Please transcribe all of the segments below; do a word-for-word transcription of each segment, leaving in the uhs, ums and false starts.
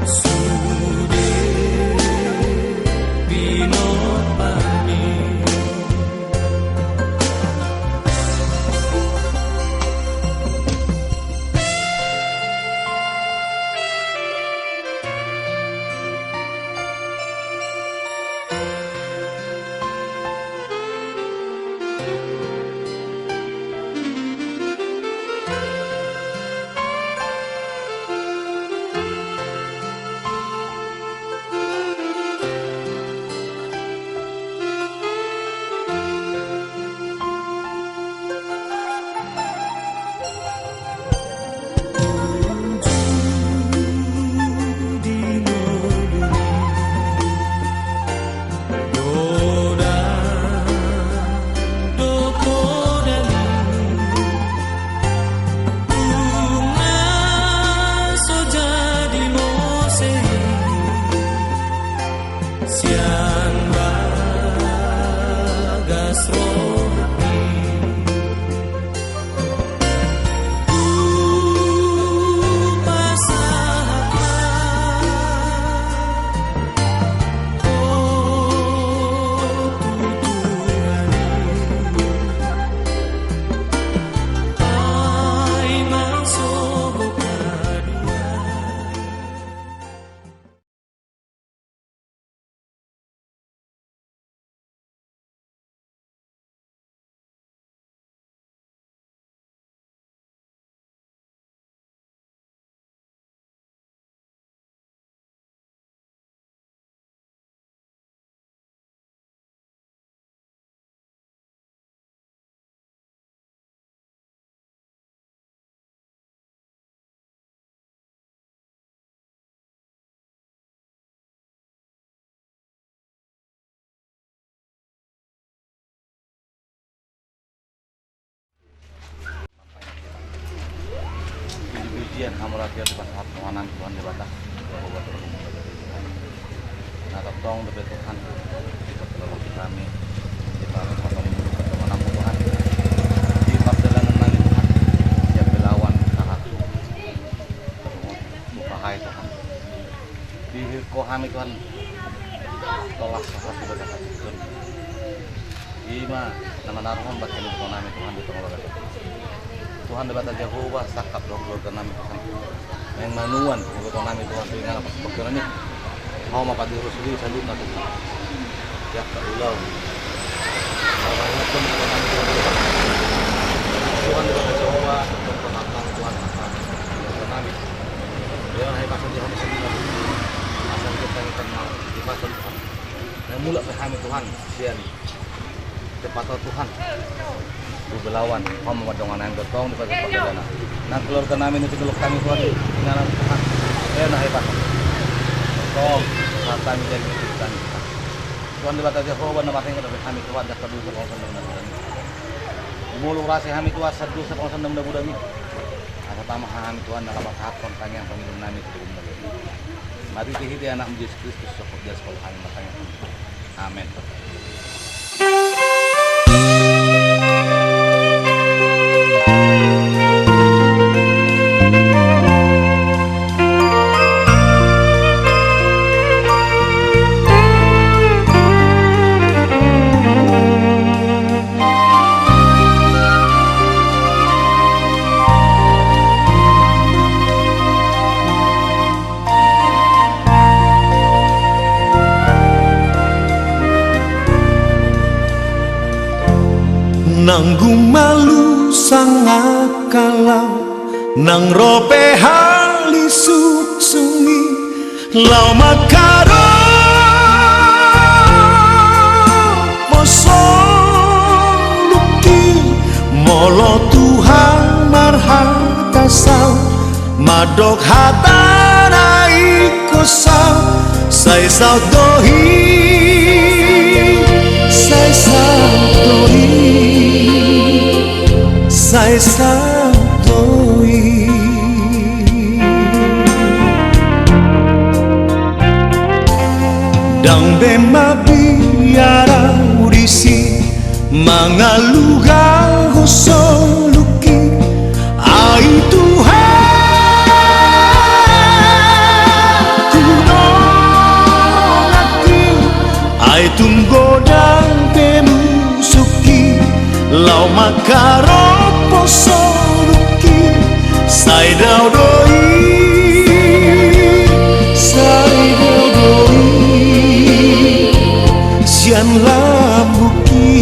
Sude pinompar ni. Sian bagas rohangki. Hupasahat ma ho tu Tuhan i. Paima sogot haduan. Puji-pujian hamu rajaan, dipasahat Tuhan nami, Tuhan Debata. Na tongtong dope Tuhan, dipasahat hami, dipasahat hami, Tuhan. Di pardalanan nami Tuhan, sian Belawan sahat tu Mupaha i Tuhan. Dihilala hami Tuhan, tolhas sahat tu bagasan i. Ima na manaruhon bangso ni iboto nami Tuhan di tongtong bagasan i. Tuhan Debata Jahowa, sangkap dohot keluarga nami Tuhan. Naeng manuan iboto nami Tuhan tu inganan parsiportihonan i. Ho ma patiur sude saluhutna Tuhan. Di angka ulaon. Ho ma paingothon iboto nami Tuhan. Tuhan Debata Jahowa, tongtong tongtong Tuhan, angka keluarga nami. Ia na hepasa di hami sandiri. Asa di hami Tuhan, di pasal Tuhan. Naeng mulak pe hami Tuhan, sian tempat Tuhan. Tu Belawan, ho ma mandongani nami tongtong di pasal pardalanan. Nang keluarga nami, nang keluarga nami Tuhan, inganan Tuhan. Ia na hepasa. Tongtong, sahat hami jadi Tuhan. Tuhan Debata Jahowa na marningot dope hami Tuhan, di angka dosa parngoluon nami na godang i. Jumolo urasi hami Tuhan, sian dosa parngoluon nami na godang i. Asa tama hami Tuhan, na laho pasahathon tangiang pangidoan nami tu Tuhan. Marhite-hite Anakmu Jesus Kristus, sohot dia sekolah hami martangiang. Amen. Nanggung malu sangap kalau, nang ro pe halisuk sungi, laho mangkaromo soluki, molo Tuhan marhata saut, mandok hata na ingkon saut, sai saut do i, sai saut do i, sai saut do i. Ndang be mabiar ahu disi, mangalugahon soluki, ai Tuhan, Ai tung godang pe musukki, laho mangkarompos soluki, sai dao do i, sai dao do i sian lambungki.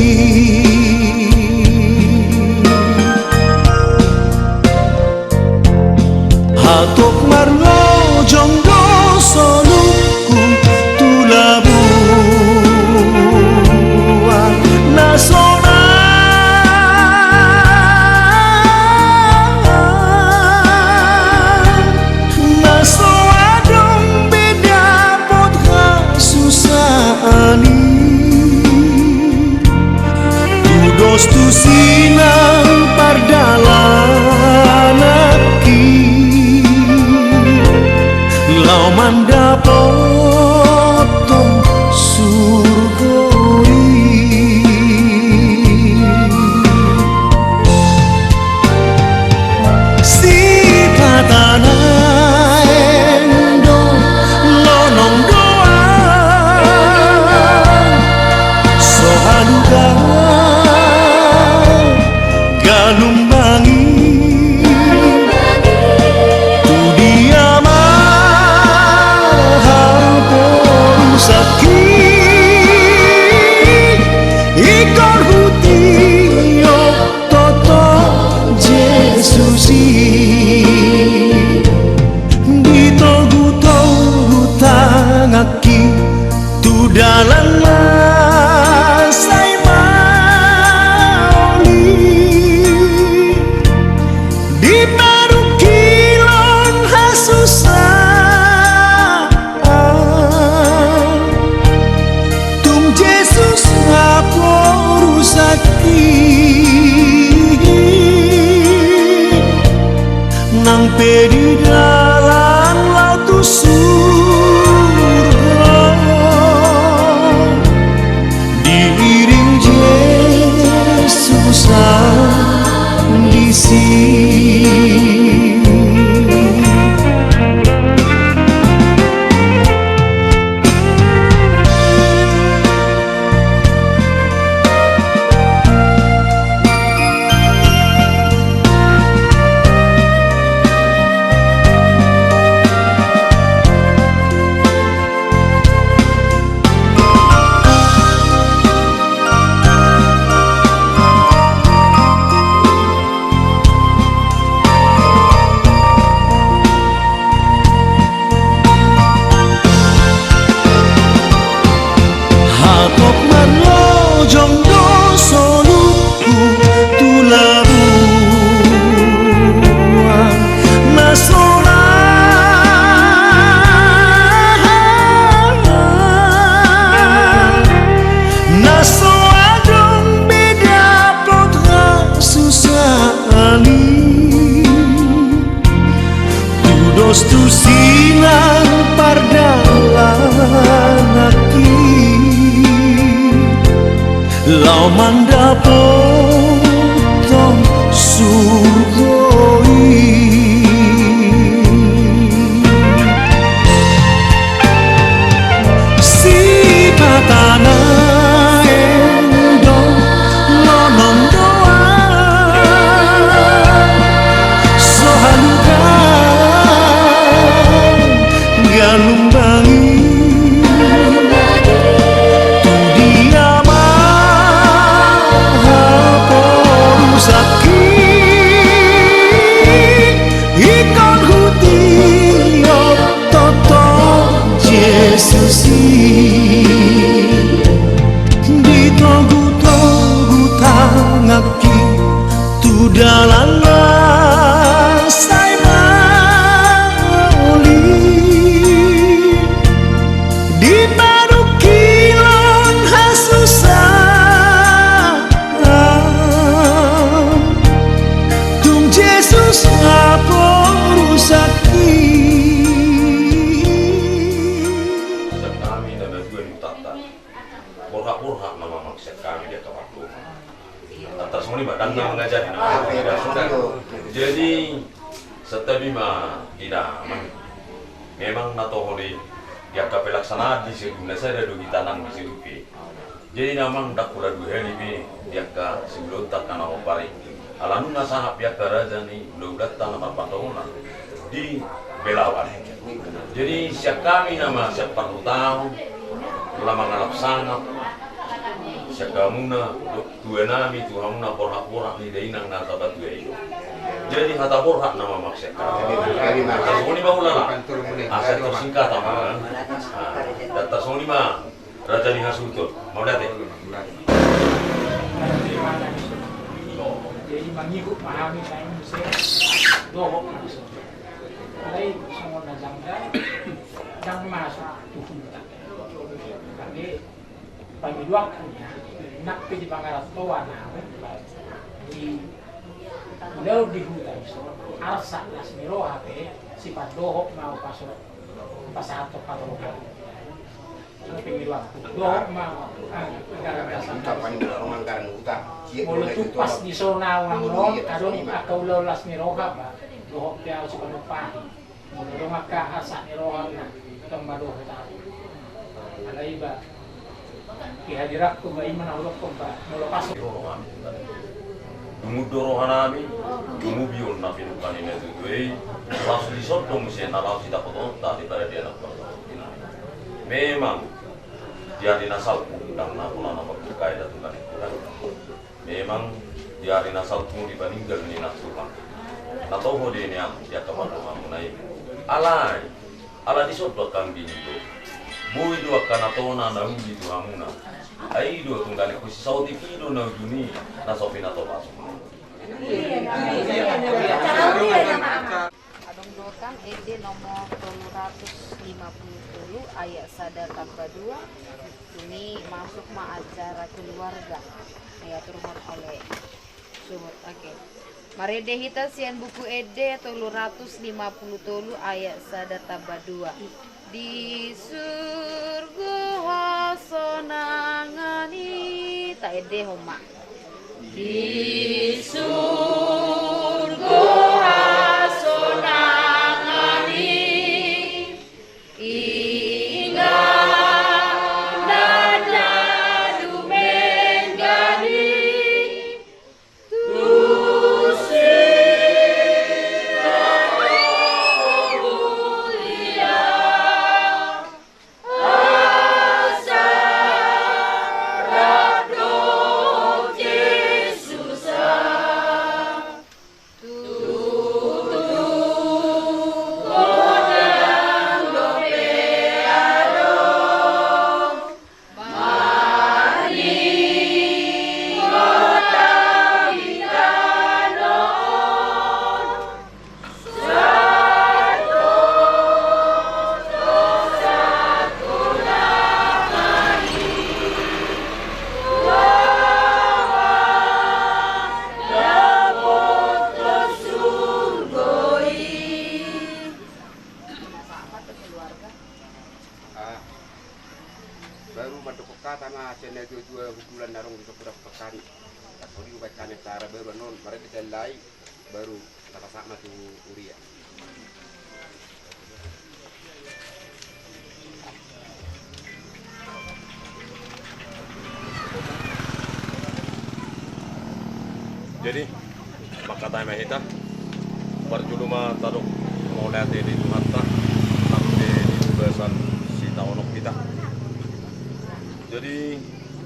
Hatop marlojong do soluku tu labuan na sonang, na so adong be dapot hasusaan i. Tudos tusi nang pardalananki, laho mandapothon surgo i. Sipata naeng do lonong do ahu, so halugaon galumbang i. Tu dia ma haporusakki, ingkon hutio toto Jesus i. Ditogu-togu tanganki tu dalan na sai maol i. Diparungkilhon hasusaan, tung Jesus haporusakki. Nang pe di dalan laho tu surgo, diiring Jesus disi. Hatop marlojong do soluku tu labuan na sonang, na so adong be dapot hasusaan i. Tudos tusi nang pardalananki, laho mandapothon surgo i. Sipata naeng do lonong do ahu, so halugaon galumbang i. Tu dia ma haporusakki, ingkon hutio toto Jesus i. Ditogu-togu tanganki tu dalan na sai maol i. Diparungkilhon hasusaan, tung Jesus haporusakki. Sian hami na dua ni hutanta, borhat-borhat ma amang sian hami di angka pardomu. Antar songon i ma ndang na mangajari na. Jadi santabi ma di damang. Memang na toho do i, Di angka pelaksanaan di Siagian na sada do hita nang di Siagian pe. Jadi na mang ndang pola dua hali be di angka siulaonta angka na pomparan i. Ala nunga sahat di angka raja ni ulaulanta na marpandohan di Belawan. Jadi sian hami nama sian parhutahon, na mangalap sangap sian hamuna, tua nami tu hamuna borhat-borhat ni dainang na tabatua i do. Jadi hata borhat nama maksud kami. Hata songon i ma ulala. Asa tersingkat ama. Hata songon i ma raja ni hasuhuton. Mauliate. Jadi mangihut ma hami na i muse. Dohot ma songon i. Alai songon na janggal. Ndang masuk tu huta. Tapi pangidoanku na, nang pe di pangarantoan au, di ulaon di huta i so, arsak las ni roha pe, sipandohot ma au paso, pasahathon hata roha. Pangidoanku, dohot ma, ah, anggaran dasar. Molo tung pas di son au nang ro, adong angka ulaon las ni roha ba, dohot pe au sipanumpahi. Molo adong angka arsak ni roha na, tong ma dohot au. Alai ba, di hadiranku ba, i ma na hudokkon ba, molo pas. Tumundalhon do roha nami, tumundalhon na pinungka ni natuatua i, laos dison do muse na laos hita botoonta di paradian na parsaoran i. Memang, di ari na salpu, ndang na pola na marbuka i da Tuhan i. Memang di ari na salpu di paninggal ni natuatua, na toho do i nian di angka pardomuanmuna i. Alai, ala dison do angka anggi ni do. Boi do angka na tona na uli tu hamuna. Ai do tunggal ni husi saotik i do na ujung i, na so pinatobas. Adong dohotan ende nomor tolu ratus lima puluh tolu ayat sada tamba dua. Dung i masuk ma acara keluarga. Ia turun oleh suhut, oke. Marende hita sian buku ende tolu ratus lima puluh tolu ayat sada tamba dua. Di surgo hasonangan i, taendehon ma. Di surgo hasonangan i, inganan na dumenggan i, tusi na mulia. Asa rap dohot Jesus, tutu godang dope adong marningot hami tano on. Ah, baru mandok hata ma sian natuatua, hundulan na adong di somba pangkari. Tangkoli ubat kami tara baru anon, marende sallai. Baru tapasahat ma tu huria. Jadi, mangkatai ma hita. Parjolo ma tadok mauliate di Tuhanta, sampe di bagasan sitaonon hita. Jadi,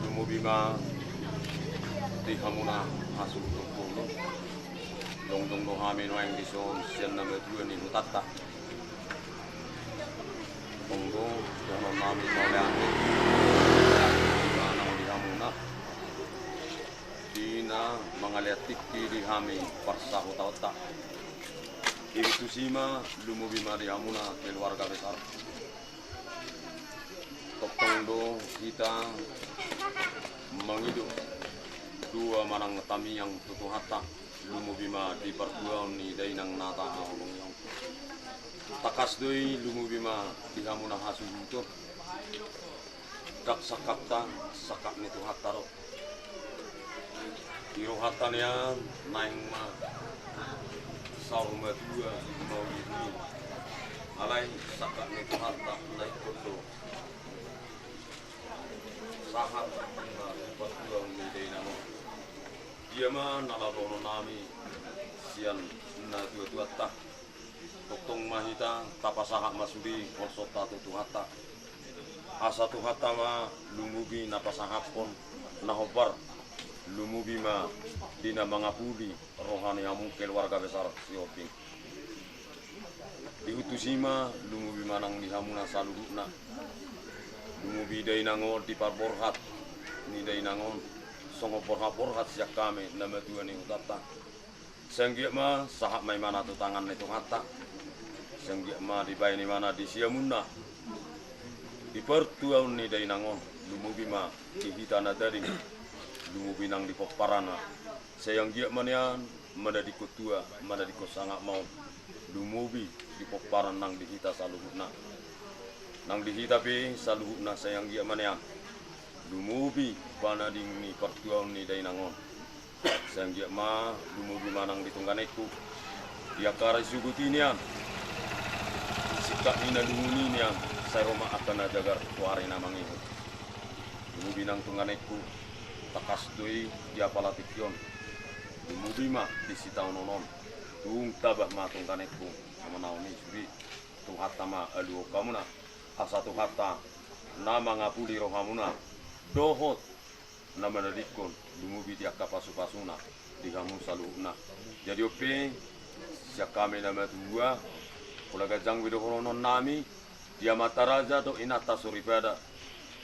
lumobi ma di hamuna hasuhuton. Tongtong do hami nuaeng dison sian na matua ni hutanta. Tong do dohonon nami mauliate di hamuna, di na mangalean tingki di hami parsahutaonta. Ibana tusi ma, lumobi ma di hamuna keluarga besar. Tongtong do hita mangido dua manang tamiang tu Tuhanta, lumobi ma di partuaon ni dainang na tahaholongi on. Tangkas do i lumobi ma di hamuna hasuhuton. Ndang sangkapta, sangkap ni Tuhanta do. Di rohanta nian naeng ma saur matua mauliate. Alai sangkap ni Tuhanta na ingkon Sahat ma partuaon ni dainang on. Dia ma na laho dohonon nami sian natuatuanta. Tongtong ma hita tapasahat ma sude holsonta tu Tuhanta. Asa Tuhanta ma lumobi na pasahathon na hombar, lumobi ma di na mangapuli roha ni hamu keluarga besar Sihombing. Dihut tusi ma lumobi ma nang di hamuna saluhutna. Lumobi dainang on di parborhat ni dainang on, songon borhat-borhat sian hami na matua ni hutanta. Sai anggiat ma sahat ma ibana tu tangan ni Tuhanta. Sai anggiat ma dibahen ibana di siamunna di partuaon ni dainang on, lumobi ma di hita na tading, lumobi nang di pomparanna. Sai anggiat ma nian manadingkon tua, manadingkon sangap ma on, lumobi di pomparan nang di hita saluhutna. Nang di hita pe saluhutna sai anggiat ma nian lumobi panading ni partuaon ni dainang on. Sai anggiat ma lumobi ma nang di tungganengku, di angka ari sogot i nian, singkat ni na lungun i nian, sai ro ma angka na jagar tu ari na mangihut. Lumobi nang tungganengku, tangkas do i di apala tingki on. Lumobi ma di sitaonon on. Tung tabah ma tungganengku, na manaon i sude. Tuhanta ma aluhon hamuna, asa Tuhanta na mangapuli rohamuna dohot na manadingkon, lumobi di angka pasupasuna di hamu saluhutna. Jadi on pe, sian hami na matua, pola ganjang be dohonon nami, di amanta raja dohot inanta soripada,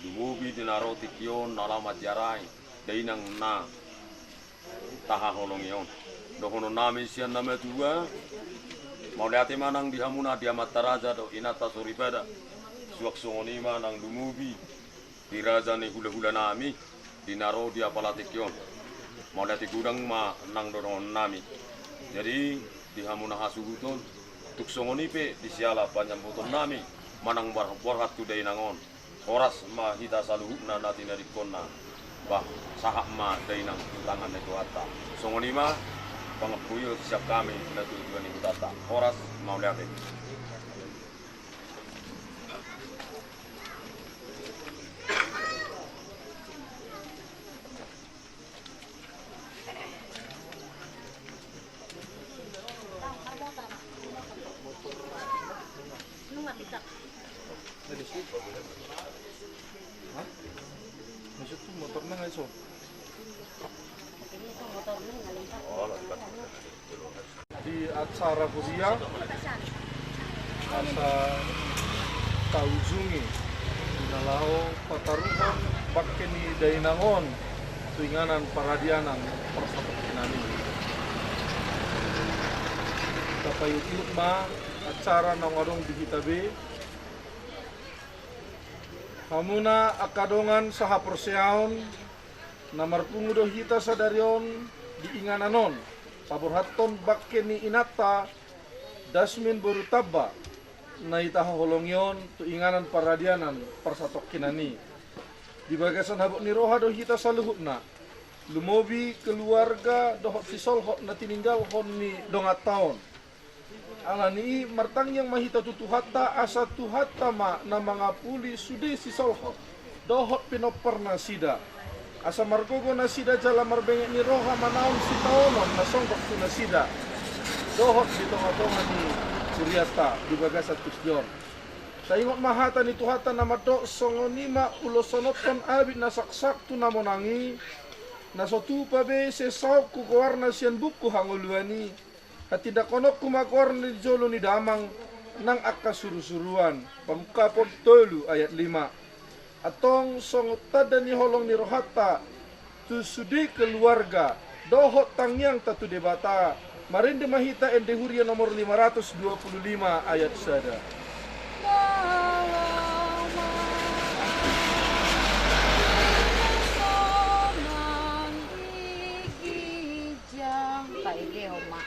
lumobi di na ro tingki on na laho manziarahi dainang na tahaholongi on. Dohonon nami sian na matua, mauliate ma nang di hamuna di amanta raja dohot inanta soripada. Suang songon i ma nang lumobi di raja ni hulahula nami di na ro di apala tingki on. Mauliate godang ma nang dohonon nami. Jadi di hamuna hasuhuton, tung songon i pe di siala panyambuton nami manang borhat tu dainang on. Horas ma hita saluhutna na tinadingkonna. Bah, sahat ma dainang tu tangan ni Tuhanta. Songon i ma pangampuon sian hami natuatua ni hutanta. Horas, mauliate. Hah? Maksud tu motorna nggak iso? Di acara huria asa taujungi di na laho pataruhon bangke ni dainang on tu inganan paradianan parsatongkinan i. Tapaihutihut ma acara naung adong di hita be. Hamuna angka dongan sahaporseaon, na marpungu do hita sadari on di inganan on paborhathon bangke ni inanta Dasmin boru Tamba na i tahaholongi on tu inganan paradianan parsatongkinan i. Di bagasan habot ni roha do hita saluhutna, lumobi keluarga dohot sisolhot na tininggalhon ni donganta on. Alani i martangiang ma hita tu Tuhanta, asa Tuhanta ma na mangapuli sude sisolhot dohot pinompar nasida, asa margogo nasida jala marbenget ni roha manaon sitaonon na songgop tu nasida dohot di tongatonga ni hurianta di bagasan tingki on. Taingot ma hata ni Tuhanta na mandok, songon i ma hulosonothon abit na saksak tu na monang i, na so tupa be sesaonku goarna sian buku hangoluan i. Hatindangkononku ma goarna di jolo ni damang nang angka surusuruan. Pamungkapon tolu ayat lima. Antong songon tanda ni holong ni rohanta tu sude keluarga dohot tangiangta tu Debata, marende ma hita Ende Huria nomor lima ratus dua puluh lima ayat sada. Paegehon ma.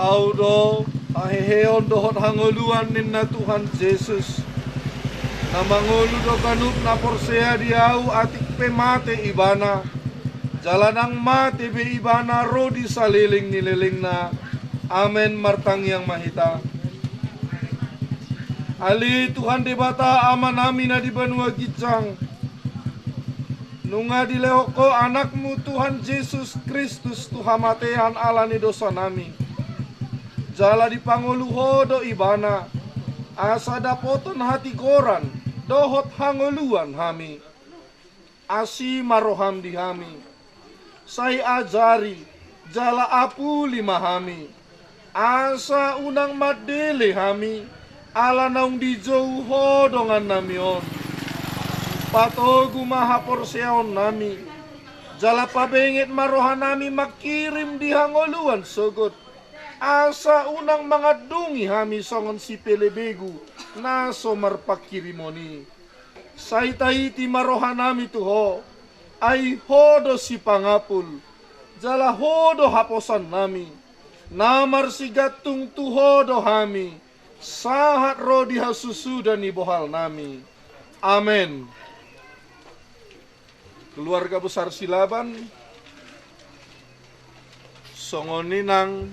Ahu do haheheon dohot hangoluan ninna Tuhan Jesus, na mangolu do ganup na porsea di Ahu atik pe mate ibana, jala ndang mate be ibana ro di saleleng ni lelengna. Amen. Martangiang ma hita. Ale Tuhan Debata Amanami na di banua ginjang, nunga dilehon Ho Anakmu Tuhan Jesus Kristus tu hamatean ala ni dosanami, jala dipangolu Ho do ibana, asa dapotan hatigoran dohot hangoluan hami. Asi ma roham di hami. Sai ajari jala apuli ma hami, asa unang mandele hami, ala naung dijou Ho dongannami on. Patogu ma haporseaonnami, jala pabenget ma rohanami mangkirim di hangoluan sogot, asa unang mangandungi hami songon sipelebegu na so marpangkirimon i. Sai taiti ma rohanami tu Ho, ai Ho do sipangapul, jala Ho do haposanami, na marsigantung tu Ho do hami, sahat ro di hasusuda ni bohalnami. Amen. Keluarga besar Silaban, songon i nang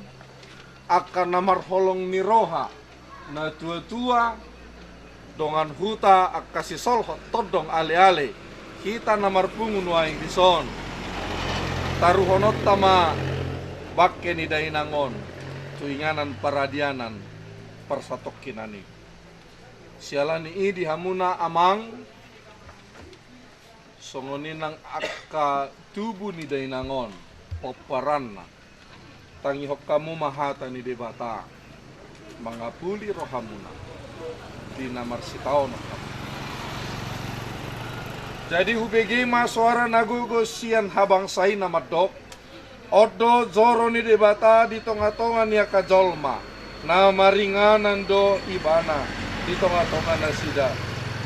angka na marholong ni roha, natuatua, dongan huta, angka sisolhot, tondong, aleale, hita na marpungu nuaeng dison. Taruhononta ma bangke ni dainang on tu inganan paradianan parsatongkinan i. Siala ni i di hamuna amang, songon i nang angka tubu ni dainang on, pomparanna. Tangihon hamu ma hata ni Debata, mangapuli rohamuna, di na marsitaonon hamu. Jadi hubege ma soara na gogo sian habangsa i na mandok, on do joro ni Debata di tongatonga ni angka jolma, na maringanan do Ibana di tongatonga nasida.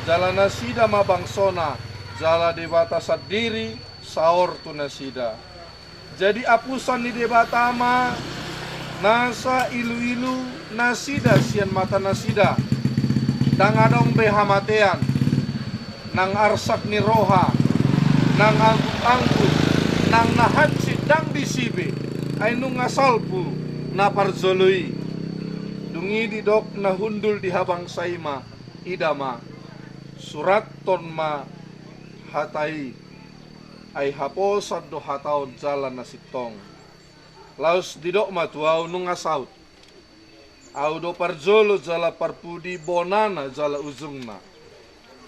Jala nasida ma bangsona, jala Debata sandiri saor tu nasida. Jadi apusan ni Debata ma nasa iluilu nasida sian mata nasida. Ndang adong be hamatean, nang arsak ni roha, nang angguk-angguk, nang na hansit ndang disi be, ai nunga salpu na parjolo i. Dung i didok na hundul di habangsa i ma, ida ma, surathon ma hata i, ai haposan do hata on jala na sintong. Laos didok ma tu ahu, nunga saut. Ahu do parjolo jala parpudi, bonana jala ujungna.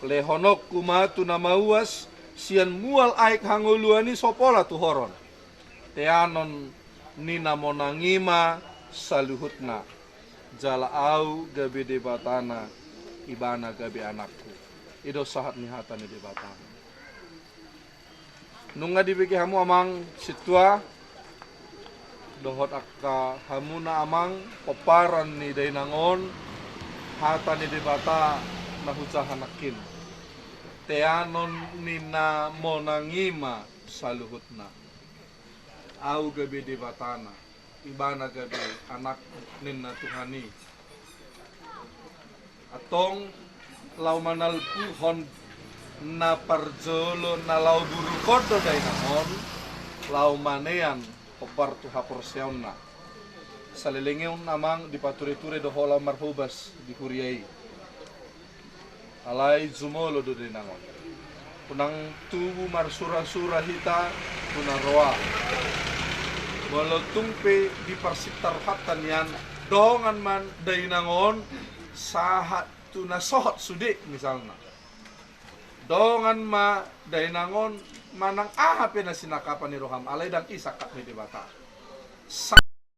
Lehononku ma tu na mauas, sian mual aek hangoluan i so pola tu horon. Teanon ni na monang i ma saluhutna. Jala ahu gabe Debatana, ibana gabe anakku. I do sahat ni hata ni Debata. Nunga dibege hamu amang sintua, dohot angka hamuna amang pomparan ni dainang on, hata ni Debata na hujaha nangkin. Teanon ni na monang i ma saluhutna. Ahu gabe Debatana, ibana gabe anak ninna Tuhan i. Antong laho manalpuhon na parjolo na laho buruk on do dainang on, laho manean hombar tu haporseaonna. Saleleng i on amang dipatureture do ho laho marhobas di huria i. Alai jumolo do dainang on. Unang tubu marsurasura hita tu na roa. Molo tung pe di parsinta rohanta nian, dongan ma dainang on sahat tu na sohot sude misalna. Dongan ma dainang on manang aha pe na sinangkapan ni roham, alai ndang i sangkap ni Debata. Sa-